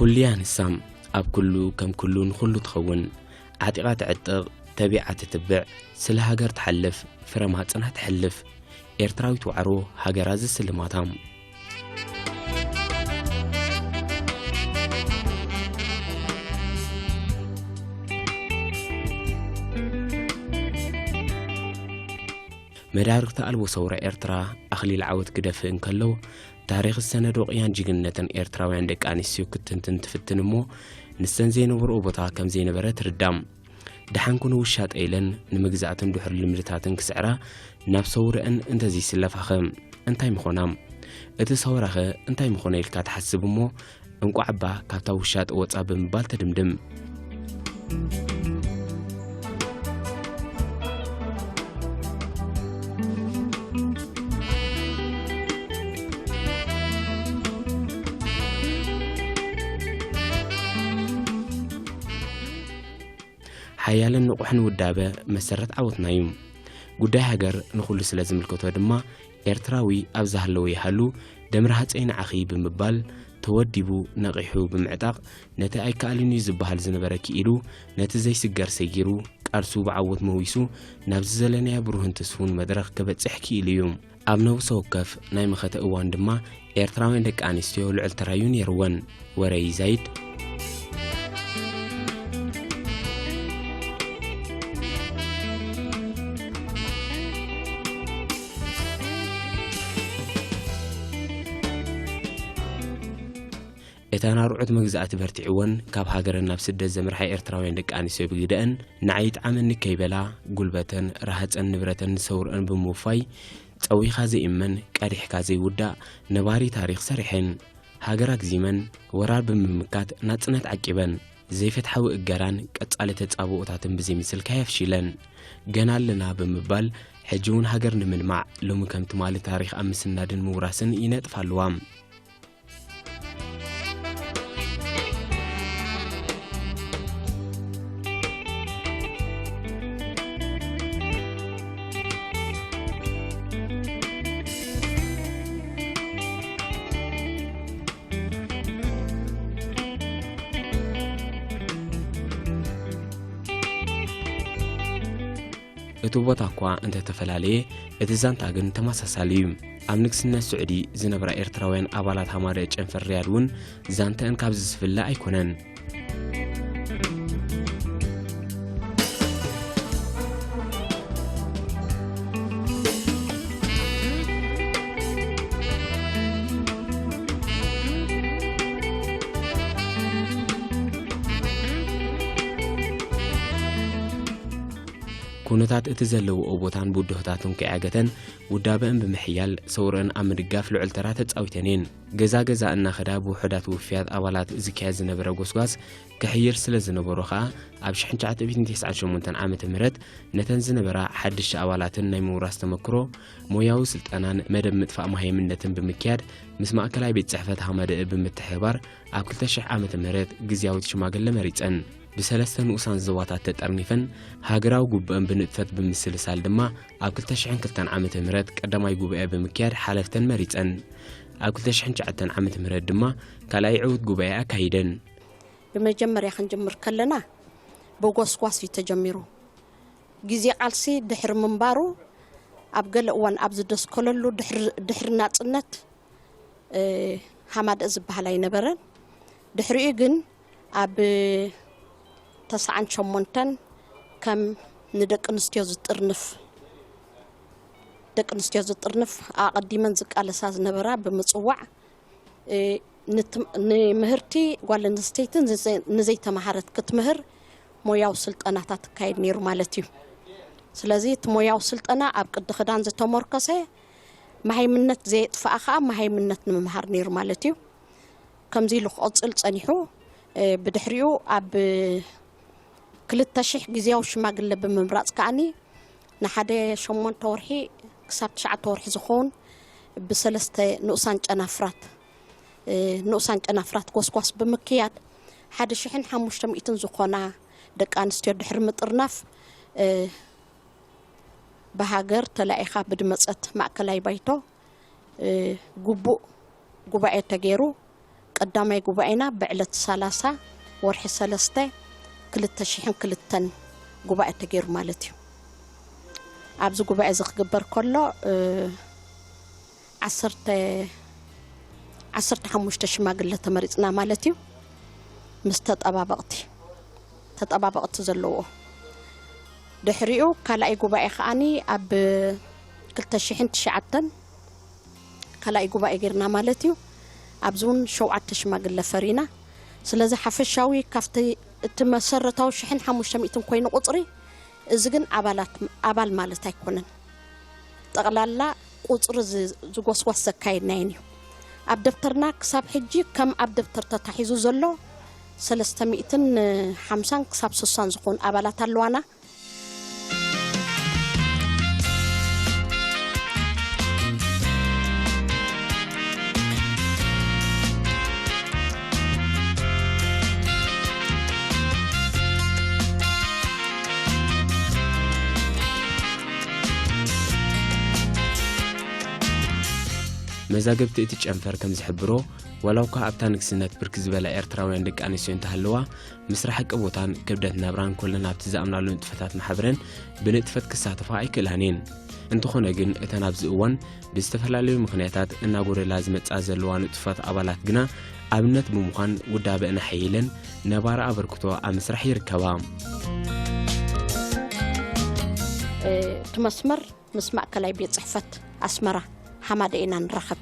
ኩሉ እያ ንሳ፣ ኣብ ኩሉ ከም ኩሉ ንኹሉ ትኸውን። ዓጢቓ ትዕጥቕ፣ ተቢዓ ትትብዕ፣ ስለ ሃገር ትሓልፍ፣ ፍረ ማህጸና ተሕልፍ። ኤርትራዊት ዋዕሮ ሃገራ ዝስልማታ። መዳርግቲ ኣልቦ ሰውራ ኤርትራ ኣኽሊል ዓወት ክደፍእ እንከሎ፣ ታሪኽ ዝሰነዶ ቅያን ጅግንነትን ኤርትራውያን ደቂ ኣንስትዮ ክትንትን ትፍትን እሞ፣ ንሰን ዘይነበርኦ ቦታ ከም ዘይነበረ ትርዳም። ደሓን ኩኑ ውሻጠ ኢለን ንምግዛእትን ድሑር ልምድታትን ክስዕራ ናብ ሰውረአን እንተዘይስለፋኸ እንታይ ምኾና? እቲ ሰውራኸ እንታይ ምኾነ ኢልካ ትሓስብ እሞ፣ እንቋዕ እባ ካብታ ውሻጠ ወጻ ብምባል ተድምድም። ሓያልን ንቑሕን ውዳበ መሰረት ዓወትና እዩ። ጉዳይ ሃገር ንኹሉ ስለ ዝምልከቶ ድማ፣ ኤርትራዊ ኣብ ዝሃለወ ይሃሉ፣ ደም ረሃጸይ ንዓኺ ብምባል፣ ተወዲቡ ነቒሑ ብምዕጣቕ፣ ነቲ ኣይከኣልን እዩ ዝበሃል ዝነበረ ክኢሉ፣ ነቲ ዘይስገር ሰጊሩ፣ ቃልሱ ብዓወት መዊሱ፣ ናብዚ ዘለናዮ ብሩህን ትስፉን መድረኽ ከበጽሕ ክኢሉ እዩ። ኣብ ነብሰ ወከፍ ናይ መኸተ እዋን ድማ ኤርትራውያን ደቂ ኣንስትዮ ልዑል ተራዩ ነይርወን። ወረ ይዛይድ። እተን ኣርዑት መግዛእቲ በርቲዕወን ካብ ሃገረን ናብ ስደት ዘምርሓ ኤርትራውያን ደቂ ኣንስትዮ ብግደአን፣ ንዓይ ይጥዓመኒ ከይበላ፣ ጉልበተን፣ ረሃጸን፣ ንብረተን ንሰውርአን ብምውፋይ፣ ጸዊኻ ዘይእመን፣ ቀዲሕካ ዘይውዳእ ነባሪ ታሪኽ ሰሪሐን። ሃገር ኣግዚመን፣ ወራር ብምምካት ናጽነት ዓቂበን፣ ዘይፍትሓዊ እገራን ቀጻሊ ተጻብኦታትን ብዘይምስልካይ ኣፍሺለን። ገና ኣለና ብምባል፣ ሕጂ እውን ሃገር ንምልማዕ፣ ሎሚ ከም ትማሊ ታሪኽ ኣብ ምስናድን ምውራስን ይነጥፋ ኣለዋ። እቲ ቦታ እኳ እንተተፈላለየ፣ እቲ ዛንታ ግን ተመሳሳሊ እዩ። ኣብ ንግስነት ስዑዲ ዝነብራ ኤርትራውያን ኣባላት ሃማደኤ ጨንፈር ሪያድ እውን ዛንተአን ካብዚ ዝፍለ ኣይኮነን። ኩነታት እቲ ዘለውኦ ቦታን ብድሆታቱን ከይዓገተን፣ ውዳበአን ብምሕያል፣ ሰውረአን ኣብ ምድጋፍ ልዑል ተራ ተጻዊተን እየን። ገዛ ገዛ እናኸዳ ብውሑዳት ውፍያት ኣባላት ዝካየድ ዝነበረ ጎስጓስ ክሕይል ስለ ዝነበሮ ኸኣ፣ ኣብ ሽሕን ትሽዓተ ሚእትን ተስዓን ሸሞንተን ዓመተ ምህረት ነተን ዝነበራ ሓድሽቲ ኣባላትን ናይ ምውራስ ተመክሮ፣ ሞያዊ ስልጠናን መደብ ምጥፋእ መሃይምነትን ብምክያድ፣ ምስ ማእከላይ ቤት ጽሕፈት ሃማደኤ ብምትሕብባር፣ ኣብ ክልተ ሽሕ ዓመተ ምህረት ግዝያዊት ሽማግለ መሪጸን። ብሰለስተ ንኡሳን ዞባታት ተጠርኒፈን፣ ሃገራዊ ጉብአን ብንጥፈት ብምስልሳል ድማ፣ ኣብ ክልተ ሽሕን ክልተን ዓመተ ምህረት ቀዳማይ ጉባኤ ብምክያድ ሓለፍተን መሪጸን። ኣብ ክልተ ሽሕን ትሽዓተን ዓመተ ምህረት ድማ ካልኣይ ዕዉት ጉባኤ ኣካይደን። ብመጀመርያ ክንጅምር ከለና ብጎስጓስ እዩ ተጀሚሩ። ግዜ ቃልሲ ድሕሪ ምንባሩ፣ ኣብ ገለ እዋን ኣብ ዝደስከለሉ ድሕሪ፣ ድሕሪ ናጽነት፣ እ፣ ሃማደእ ዝበሃል ኣይነበረን። ድሕሪኡ ግን ኣብ ተስዓን ሸሞንተን ከም ንደቂ ኣንስትዮ ዝጥርንፍ፣ ደቂ ኣንስትዮ ዝጥርንፍ ኣቐዲመን ዝቃለሳ ዝነበራ ብምጽዋዕ፣ እ፣ ንትም-፣ ንምህርቲ ጓል ኣንስተይቲ ንዘይ-፣ ንዘይተማሃረት ክትምህር ሞያዊ ስልጠናታት ትካየድ ነይሩ ማለት እዩ። ስለዚ እቲ ሞያዊ ስልጠና ኣብ ቅዲ ክዳን ዝተመርኮሰ፣ መሃይምነት ዘየጥፍኣ ኸኣ መሃይምነት ንምምሃር ነይሩ ማለት እዩ። ከምዚ ኢሉ ክቕጽል ጸኒሑ፣ እ፣ ብድሕሪኡ ኣብ ክልተ ሽሕ ግዝያዊ ሽማግለ ብምምራጽ ከኣኒ ንሓደ ሸሞንተ ወርሒ ክሳብ ትሽዓተ ወርሒ ዝኸውን ብሰለስተ ንኡሳን ጨናፍራት፣ እ፣ ንኡሳን ጨናፍራት ጎስጓስ ብምክያድ ሓደ ሽሕን ሓሙሽተ ሚእትን ዝኾና ደቂ ኣንስትዮ ድሕሪ ምጥርናፍ፣ እ፣ ብሃገር ተላኢኻ ብድመጸት ማእከላይ ባይቶ፣ እ፣ ግቡእ ጉባኤ ተገይሩ፣ ቀዳማይ ጉባኤና ብዕለት ሰላሳ ወርሒ ሰለስተ ክልተ ሽሕን ክልተን ጉባኤ ተገይሩ ማለት እዩ። ኣብዚ ጉባኤ እዚ ክግበር ከሎ፣ እ፣ ዓሰርተ፣ ዓሰርተ ሓሙሽተ ሽማግለ ተመሪጽና ማለት እዩ። ምስ ተጠባበቕቲ፣ ተጠባበቕቲ ዘለዎ። ድሕሪኡ ካልኣይ ጉባኤ ከኣኒ ኣብ ክልተ ሽሕን ትሽዓተን ካልኣይ ጉባኤ ጌርና ማለት እዩ። ኣብዚ እውን ሸውዓተ ሽማግለ ፈሪና። ስለዚ ሓፈሻዊ ካብቲ እቲ መሰረታዊ ሽሕን ሓሙሽተ ሚእትን ኮይኑ ቁጽሪ፣ እዚ ግን ኣባላት፣ ኣባል ማለት ኣይኮነን። ጠቕላላ ቁጽሪ ዝ-፣ ዝጎስጓስ ዘካየድናየን እዩ። ኣብ ደብተርና ክሳብ ሕጂ ከም ኣብ ደብተር ተታሒዙ ዘሎ ሰለስተ ሚእትን ሓምሳን ክሳብ ስሳን ዝኾኑ ኣባላት ኣለዋና። መዛግብቲ እቲ ጨንፈር ከም ዝሕብሮ፣ ዋላ እኳ ኣብታ ንግስነት ብርክት ዝበላ ኤርትራውያን ደቂ ኣንስትዮ እንተሃለዋ፣ ምስራሕ ቀቦታን ክብደት ናብራን ኮለን ኣብቲ ዝኣምናሉ ንጥፈታት ማሕበረን ብንጥፈት ክሳተፋ ኣይክእላን እየን። እንተኾነ ግን፣ እተን ኣብዚ እዋን ብዝተፈላለዩ ምኽንያታት እናጎደላ ዝመጻ ዘለዋ ንጡፋት ኣባላት ግና ኣብነት ብምዃን ውዳበአን ኣሐይለን ነባሪ ኣበርክቶ ኣብ ምስራሕ ይርከባ። እቲ መስመር ምስ ማእከላይ ቤት ጽሕፈት ኣስመራ ሓማደ ኢና ንራኸብ።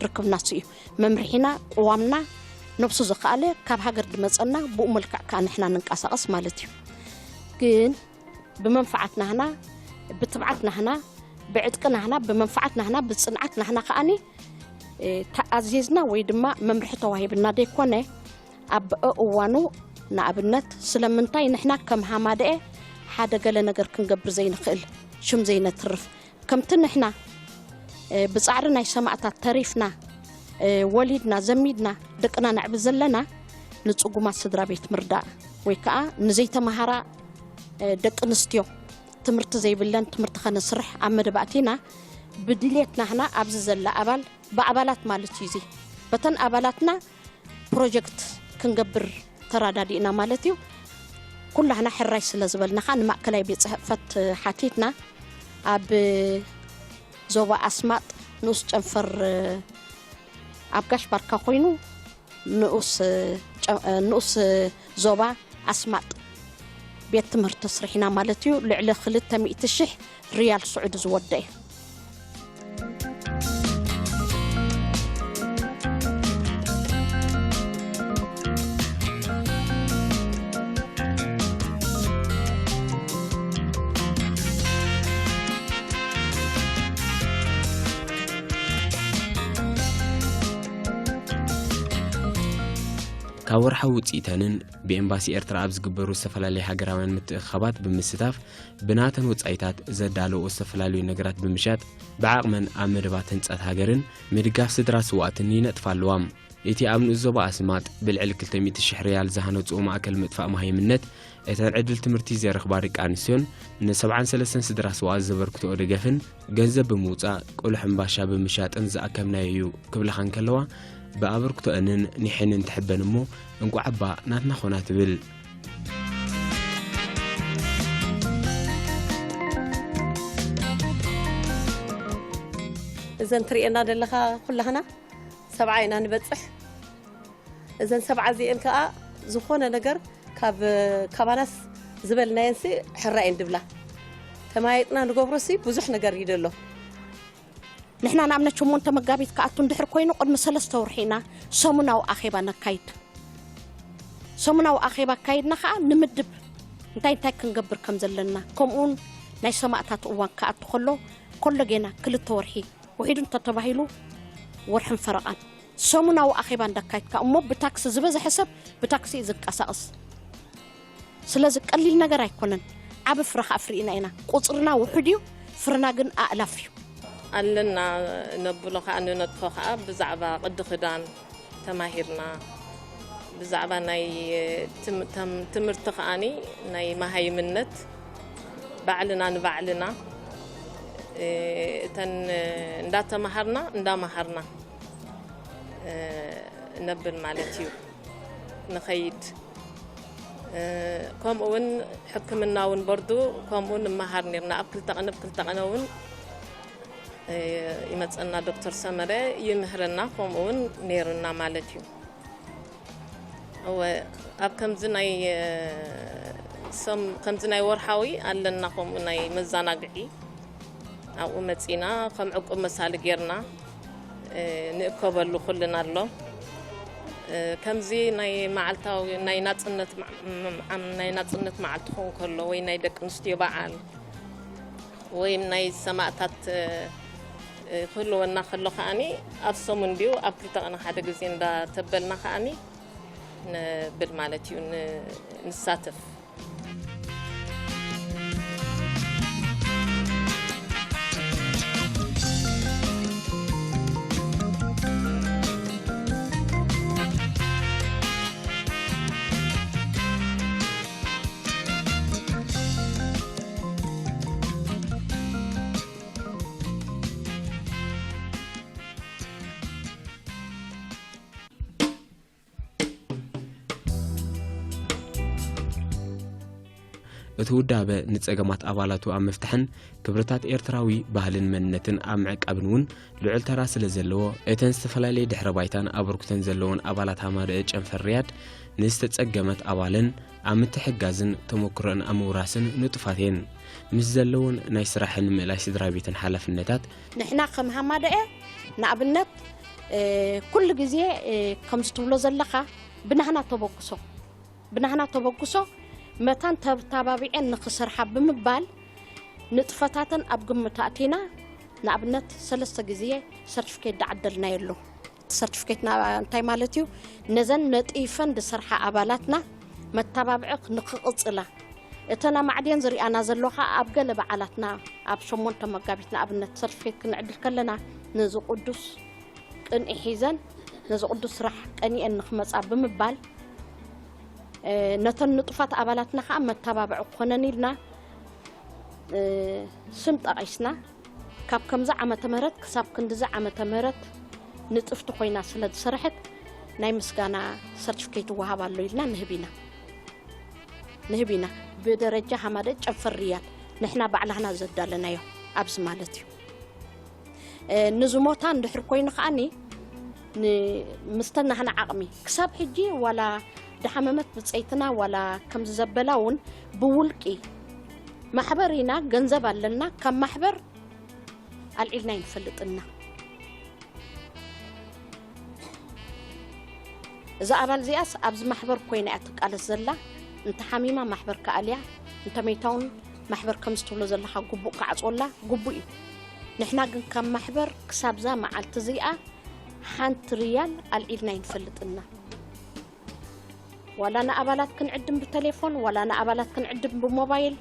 ርክብና እሱ እዩ። መምርሒና፣ ቅዋምና፣ ነብሱ ዝኸኣለ ካብ ሃገር ድመጸና ብኡ መልክዕ ከኣ ንሕና ንንቀሳቐስ ማለት እዩ። ግን ብመንፈዓት ናህና፣ ብትብዓት ናህና፣ ብዕጥቂ ናህና፣ ብመንፈዓት ናህና፣ ብጽንዓት ናህና ከኣኒ፣ እ፣ ተኣዚዝና ወይ ድማ መምርሒ ተዋሂብና ደይኮነ፣ ኣብ እዋኑ ንኣብነት ስለምንታይ ንሕና ከም ሃማደኤ ሓደ ገለ ነገር ክንገብር ዘይንኽእል፣ ሽም ዘይነትርፍ፣ ከምቲ ንሕና፣ እ፣ ብጻዕሪ ናይ ሰማእታት ተሪፍና፣ እ፣ ወሊድና፣ ዘሚድና፣ ደቅና ነዕቢ ዘለና፣ ንጽጉማት ስድራ ቤት ምርዳእ ወይ ከኣ ንዘይተመሃራ፣ እ፣ ደቂ ኣንስትዮ ትምህርቲ ዘይብለን ትምህርቲ ከነስርሕ ኣብ መደብ ኣቲና፣ ብድልየት ናህና ኣብዚ ዘላ ኣባል ብኣባላት ማለት እዩ እዚ። በተን ኣባላትና ፕሮጀክት ክንገብር ተራዳዲእና ማለት እዩ። ኩላህና ሕራይ ስለ ዝበልና ኸኣ ንማእከላይ ቤት ጽሕፈት ሓቲትና ኣብ ዞባ ኣስማጥ ንኡስ ጨንፈር ኣብ ጋሽ ባርካ ኮይኑ ንኡስ ጨ-፣ ንኡስ ዞባ ኣስማጥ ቤት ትምህርቲ ኣስሪሕና ማለት እዩ። ልዕሊ ክልተ ሚእቲ ሽሕ ሪያል ስዑዲ ዝወደአ። ካብ ወርሓዊ ውጽኢተንን ብኤምባሲ ኤርትራ ኣብ ዝግበሩ ዝተፈላለዩ ሃገራውያን ምትእኽኻባት ብምስታፍ፣ ብናተን ወጻኢታት ዘዳለዎ ዝተፈላለዩ ነገራት ብምሻጥ፣ ብዓቕመን ኣብ መደባት ህንጸት ሃገርን ምድጋፍ ስድራ ስውኣትን ይነጥፋ ኣለዋ። እቲ ኣብ ንኡስ ዞባ ኣስማጥ ብልዕሊ ክልተ ሚእቲ ሽሕ ሪያል ዝሃነጽዎ ማእከል ምጥፋእ መሃይምነት፣ እተን ዕድል ትምህርቲ ዘይረኽባ ደቂ ኣንስትዮን ንሰብዓን ሰለስተን ስድራ ስውኣት ዘበርክትኦ ደገፍን ገንዘብ ብምውጻእ፣ ቁሉሕ እምባሻ ብምሻጥን ዝኣከብናዮ እዩ ክብላኻ እንከለዋ፣ ብኣበርክቶአንን ኒሐንን ትሕበን እሞ፣ እንቋዕ እባ ናትና ኾና ትብል። እዘን ትርእየና ዘለኻ ኩላህና ሰብዓ ኢና ንበጽሕ። እዘን ሰብዓ እዚኤን ከኣ ዝኾነ ነገር ካብ፣ ካባናስ ዝበልናየንሲ ሕራየን ድብላ። ተማያይጥና ንገብሮሲ ብዙሕ ነገር እዩ ደሎ። ንሕና ንኣብነት ሸሞንተ መጋቢት ክኣቱ እንድሕር ኮይኑ፣ ቅድሚ ሰለስተ ወርሒ ኢና ሰሙናዊ ኣኼባ ነካይድ። ሰሙናዊ ኣኼባ ኣካይድና ኸኣ ንምድብ እንታይ እንታይ ክንገብር ከም ዘለና፣ ከምኡውን ናይ ሰማእታት እዋን ክኣቱ ከሎ፣ ከሎ ጌና ክልተ ወርሒ ውሒዱ እንተተባሂሉ ወርሕን ፈረቓን ሰሙናዊ ኣኼባ እንዳካይድካ እሞ ብታክሲ ዝበዝሐ ሰብ ብታክሲ እዩ ዝንቀሳቐስ። ስለዚ ቀሊል ነገር ኣይኮነን። ዓቢ ፍረ ከኣ ኣፍሪእና ኢና። ቁጽርና ውሑድ እዩ፣ ፍረና ግን ኣእላፍ እዩ። ኣለና ነብሎ ከኣ ንነጥፎ ከኣ ብዛዕባ ቅዲ ክዳን ተማሂርና። ብዛዕባ ናይ ትም-፣ ተም-፣ ትምህርቲ ከኣኒ ናይ መሃይምነት ባዕልና ንባዕልና፣ እ፣ እተን እንዳተማሃርና እንዳመሃርና፣ እ፣ ነብል ማለት እዩ። ንኸይድ ከምኡ እውን ሕክምና እውን በርዱ ከምኡ ንመሃር ነርና። ኣብ ክልተ ቀን ኣብ ክልተ ቀን እውን ይመፀና ዶክተር ሰመረ ይምህረና ከምኡ እውን ነይርና ማለት እዩ። እወ፣ ኣብ ከምዚ ናይ ሰም ከምዚ ናይ ወርሓዊ ኣለና ከምኡ ናይ መዘናግዒ ኣብኡ መጺና ከም ዕቁብ መሳሊ ጌርና ንእከበሉ ኩልና ኣሎ። ከምዚ ናይ መዓልታዊ ናይ ናጽነት ናይ ናጽነት መዓልቲ ክኸውን ከሎ ወይ ናይ ደቂ ኣንስትዮ በዓል ወይ ናይ ሰማእታት ክህልወና ከሎ ከኣኒ ኣብ ሰሙን ድዩ ኣብ ክልተ ቀን ሓደ ግዜ እንዳተበልና ከኣኒ ነብል ማለት እዩ ንሳተፍ። እቲ ውዳበ ንጸገማት ኣባላቱ ኣብ ምፍታሕን ክብርታት ኤርትራዊ ባህልን መንነትን ኣብ ምዕቃብን እውን ልዑል ተራ ስለ ዘለዎ፣ እተን ዝተፈላለየ ድሕረ ባይታን ኣበርክቶን ዘለወን ኣባላት ሃማደኤ ጨንፈር ሪያድ ንዝተጸገመት ኣባለን ኣብ ምትሕግጋዝን ተመክሮኣን ኣብ ምውራስን ንጡፋት እየን። ምስ ዘለወን ናይ ስራሕን ምእላይ ስድራ ቤትን ሓላፍነታት፣ ንሕና ከም ሃማደኤ ንኣብነት ኩሉ ግዜ ከምዚ ትብሎ ዘለኻ ብናህና ተበግሶ ብናህና ተበግሶ መታን ተተባቢዐን ንኽሰርሓ ብምባል ንጥፈታተን ኣብ ግምት ኣእቲና ንኣብነት ሰለስተ ግዜ ሰርቲፊኬት ዝዓደልናዮ ኣሎ። እቲ ሰርቲፊኬት እንታይ ማለት እዩ? ነዘን ነጢፈን ዝሰርሓ ኣባላትና መተባብዒ ንኽቕፅላ እተን ኣማዕድየን ዝሪኣና ዘሎ ከዓ ኣብ ገለ በዓላትና ኣብ ሸሞንተ መጋቢት ንኣብነት ሰርቲፊኬት ክንዕድል ከለና ነዚ ቅዱስ ቅንኢ ሒዘን ነዚ ቅዱስ ስራሕ ቀኒኤን ንክመፃ ብምባል ነተን ንጡፋት ኣባላትና ከዓ መተባብዒ ክኾነን ኢልና ስም ጠቒስና ካብ ከምዚ ዓመተ ምህረት ክሳብ ክንድዚ ዓመተ ምህረት ንጥፍቲ ኮይና ስለ ዝሰርሐት ናይ ምስጋና ሰርቲፊኬት ይወሃብ ኣሎ ኢልና ንህብ ኢና ንህብ ኢና ብደረጃ ሃማደት ጨንፈር ርያድ ንሕና ባዕላህና ዘዳለናዮ ኣብዚ ማለት እዩ። ንዝሞታ እንድሕር ኮይኑ ከዓኒ ምስተን ናህና ዓቕሚ ክሳብ ሕጂ ዋላ ድሓመመት ብፀይትና ዋላ ከምዚ ዘበላ እውን ብውልቂ ማሕበር ኢና ገንዘብ ኣለና ካብ ማሕበር ኣልዒልና ይንፈልጥና እዛ ኣባል እዚኣስ ኣብዚ ማሕበር ኮይና እያ ትቃለስ ዘላ እንተ ሓሚማ ማሕበር ክኣልያ እንተ መይታውን ማሕበር ከምዚ ትብሎ ዘለኻ ግቡእ ክዓፅወላ ግቡእ እዩ ንሕና ግን ካብ ማሕበር ክሳብዛ መዓልቲ እዚኣ ሓንቲ ርያል ኣልዒልና ይንፈልጥና ዋላ ንኣባላት ክንዕድም ብተሌፎን ዋላ ንኣባላት ክንዕድም ብሞባይል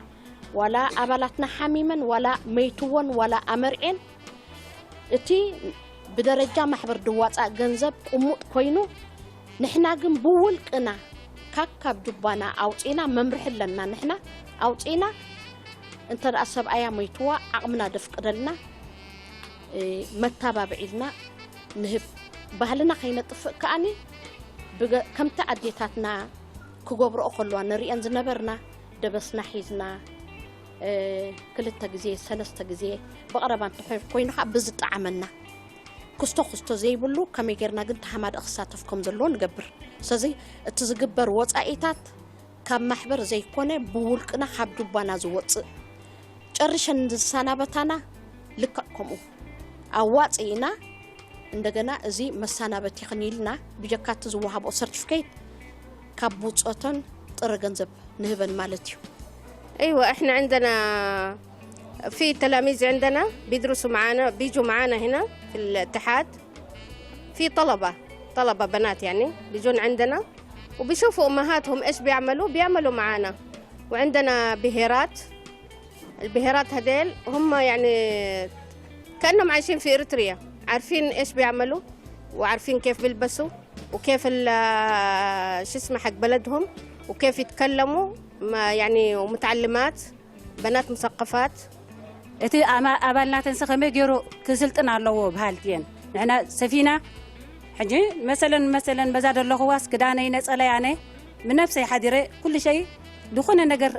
ዋላ ኣባላትና ሓሚመን ዋላ መይትወን ዋላ ኣመርዔን እቲ ብደረጃ ማሕበር ድዋፃእ ገንዘብ ቅሙጥ ኮይኑ ንሕና ግን ብውልቅና ካካብ ጁባና ኣውፂና መምርሒ ኣለና ንሕና ኣውፂና እንተ ደኣ ሰብኣያ መይትዋ ዓቕምና ደፍቅደልና መታባብዒልና ንህብ ባህልና ከይነጥፍእ ከኣኒ ከምቲ ኣዴታትና ክገብርኦ ከለዋ ንርእየን ዝነበርና ደበስና ሒዝና ክልተ ግዜ ሰለስተ ግዜ ብቐረባ እንተኮይኑ ከዓ ብዝጠዓመና ክስቶ ክስቶ ዘይብሉ ከመይ ጌርና ግን ተሓማድእ ክሳተፍ ከም ዘለዎ ንገብር ስለዚ እቲ ዝግበር ወፃኢታት ካብ ማሕበር ዘይኮነ ብውልቅና ካብ ዱባና ዝወፅእ ጨርሸን ዝሰናበታና ልክዕ ከምኡ ኣዋፂእና እንደገና እዚ መሰናበቲኽን ኢልና ብጀካ እቲ ዝወሃብኦ ሰርቲፊኬት ካብ ብፆተን ጥረ ገንዘብ ንህበን ማለት እዩ። أيوة، احنا عندنا في تلاميذ عندنا بيدرسوا معانا، بيجوا معانا هنا في الاتحاد. في طلبة، طلبة بنات يعني، بيجون عندنا وبيشوفوا أمهاتهم إيش بيعملوا، بيعملوا معانا. وعندنا بهيرات، البهيرات هديل هم يعني كأنهم عايشين في إريتريا، عارفين إيش بيعملوا وعارفين كيف بيلبسوا وكيف ال- شو اسمه حق بلدهم وكيف يتكلموا ما يعني ومتعلمات بنات مثقفات. እቲ ኣማ- ኣባል ናተንሲ ከመይ ገይሩ ክስልጥን ኣለዎ በሃልቲ እየን ንሕና ሰፊና ሕጂ መሰለን መሰለን በዛ ዘለኹዋስ ክዳነይ ነጸለይ ኣነ ብነብሰይ ሓዲረ ኩሉ ሸይ ዝኾነ ነገር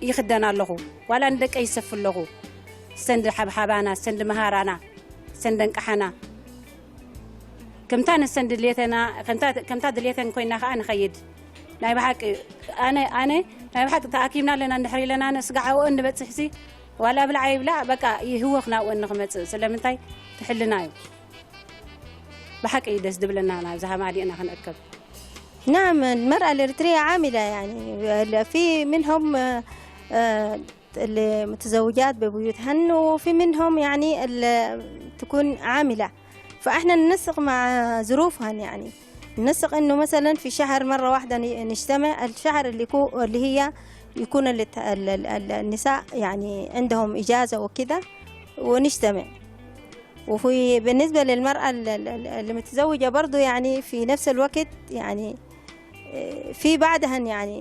ይኽደን ኣለኹ። ዋላ ንደቀይ ይሰፍ ኣለኹ። ሰንዲ ሓብሓባና፣ ሰንዲ መሃራና፣ ሰንዲ እንቃሓና። ከምታ ንሰን ድልየተና፣ ከምታ፣ ከምታ ድልየተን ኮይና ከኣ ንኸይድ። ናይ ብሓቂ፣ ኣነ፣ ኣነ፣ ናይ ብሓቂ ተኣኪብና ኣለና፣ እንድሕር ኢለና፣ ንስጋዕ ኣብኡ እንበጽሕሲ፣ ዋላ ብላዕ ይብላዕ፣ በቃ ይህወኽ ናብኡ ንኽመጽእ። ስለምንታይ? ትሕልና እዩ። ብሓቂ እዩ ደስ ዝብለና፣ ናብዚ ሃማሊእና ክንእከብ። نعم، المرأة الإريترية عاملة، يعني، في منهم، آه، آه، المتزوجات ببيوتهن، وفي منهم، يعني، ال-، تكون عاملة. فإحنا ننسق مع ظروفهن، يعني. ننسق إنه مثلًا في شهر مرة واحدة ن-، نجتمع، الشهر اللي يكو-، اللي هي يكون الت-، ال-، ال-، ال-، النساء، يعني، عندهم إجازة وكده، ونجتمع. وفي، بالنسبة للمرأة ال-، ال-، ال-، المتزوجة برضو، يعني، في نفس الوقت، يعني، آه، في بعضهن، يعني،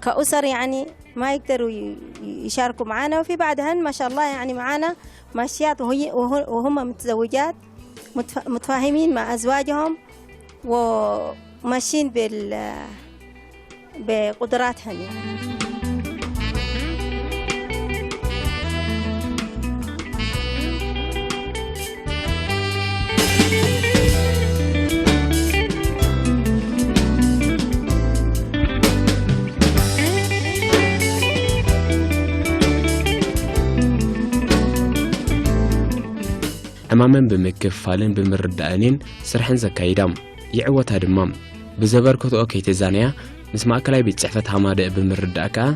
كأسر، يعني، ما يقدروا ي-، ي-، يشاركوا معانا، وفي بعضهن، ما شاء الله، يعني، معانا ماشيات، وهي، وه-، وهم متزوجات، متف-، متفاهمين مع أزواجهم، وماشيين بال-، بقدراتهن، يعني. ዕማመን ብምክፍፋልን ብምርዳእን እየን ስርሐን ዘካይዳ። ይዕወታ ድማ። ብዘበርከትኦ ከይተዛነያ፣ ምስ ማእከላይ ቤት ጽሕፈት ሃማደእ ብምርዳእ ከኣ፣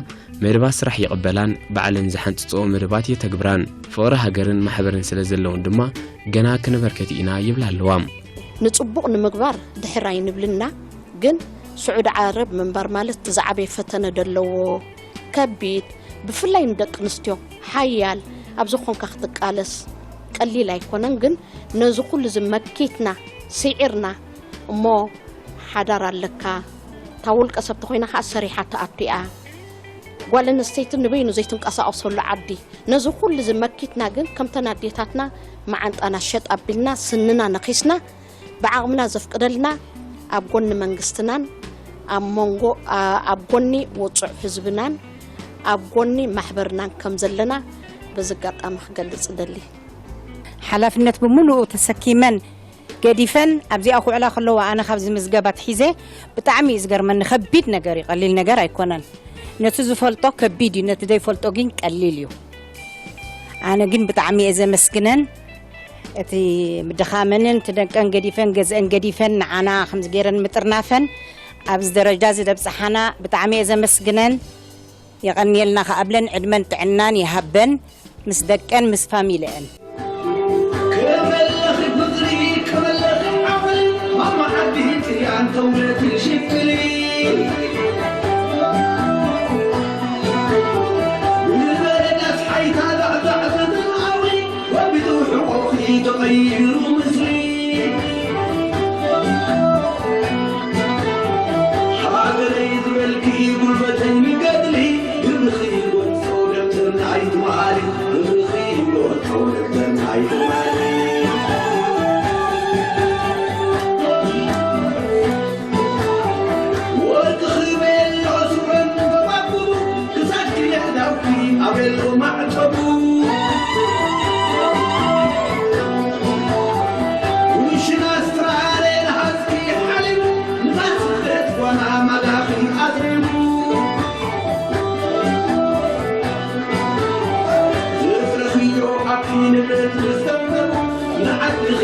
መደባት ስራሕ ይቕበላን ባዕለን ዝሓንጽጽኦ መደባት የተግብራን። ፍቕሪ ሃገርን ማሕበርን ስለ ዘለውን ድማ፣ ገና ክንበርክት ኢና ይብላ ኣለዋ። ንጽቡቕ ንምግባር ድሕር ኣይንብልና፣ ግን ስዑዲ ዓረብ ምንባር ማለት እቲ ዝዓበየ ፈተነ ደለዎ፣ ከቢድ፣ ብፍላይ ንደቂ ኣንስትዮ ሓያል፣ ኣብዚ ኮንካ ክትቃለስ ቀሊል ኣይኮነን። ግን ነዚ ኩሉ እዚ መኪትና፣ ስዒርና፣ እሞ ሓዳር ኣለካ፣ እታ ውልቀ ሰብ ተኾይና ከኣ ሰሪሓ ትኣቱ እያ። ጓል ኣንስተይቲ ንበይኑ ዘይትንቀሳቐሰሉ ዓዲ። ነዚ ኩሉ እዚ መኪትና ግን ከምተን ኣዴታትና መዓንጣና ሸጥ ኣቢልና፣ ስንና ነኺስና፣ ብዓቕምና ዘፍቅደልና ኣብ ጎኒ መንግስትናን ኣብ መንጎ፣ ኣ-፣ ኣብ ጎኒ ውጹዕ ህዝብናን ኣብ ጎኒ ማሕበርናን ከም ዘለና በዚ ኣጋጣሚ ክገልጽ እደሊ። ሓላፍነት ብምሉኡ ተሰኪመን ገዲፈን ኣብዚኣ ክውዕላ ከለዋ፣ ኣነ ካብዚ ምዝገብ ኣትሒዘ ብጣዕሚ እዩ ዝገርመኒ። ከቢድ ነገር እዩ፣ ቀሊል ነገር ኣይኮነን። ነቲ ዝፈልጦ ከቢድ እዩ፣ ነቲ ዘይፈልጦ ግን ቀሊል እዩ። ኣነ ግን ብጣዕሚ እየ ዘመስግነን። እቲ ምድኻመንን፣ እቲ ደቀን ገዲፈን፣ ገዝአን ገዲፈን፣ ንዓና ከምዚ ገይረን ምጥርናፈን፣ ኣብዚ ደረጃ እዚ ዘብጽሓና ብጣዕሚ እየ ዘመስግነን። የቐንየልና ከኣ እብለን፣ ዕድመን ጥዕናን ይሃበን፣ ምስ ደቀን፣ ምስ ፋሚልአን። ከመለኺ ፍቕሪ፣ ከመለኺ ዓቕሊ፣ ማማ ዓዲ ጥልያን ተውለት ሽክሊ። ንበረዳስ ሓይታ ዛዕዛዕ ዘብል ዓቕሊ፣ ወቢቱ ሕቖኺ ተቐይሩ ምስሊ። ሃገረይ ዝበልኪ ጉልበተይ ንገድሊ፣ ግብርኺ ይወጾ ደብተር ናይ ትማሊ፣ ግብርኺ ይወጾ ደብተር ናይ ትማሊ። ወርቅኺ ቤሎ ሱረን በባብሉ፣ ክሳድኪ የእዳውኪ ኣቤሎ ማዕተቡ። ውሽን ኣስትራሌ ንሃዝኪ ሓሊቡ፣ ንፋስ ስደት ጓና ማላኺ ኣጥሪቡ። ዘፍረኽዮ ኣብቲ ንብረት ምስ ተምዘቡ፣ ንዓድኺ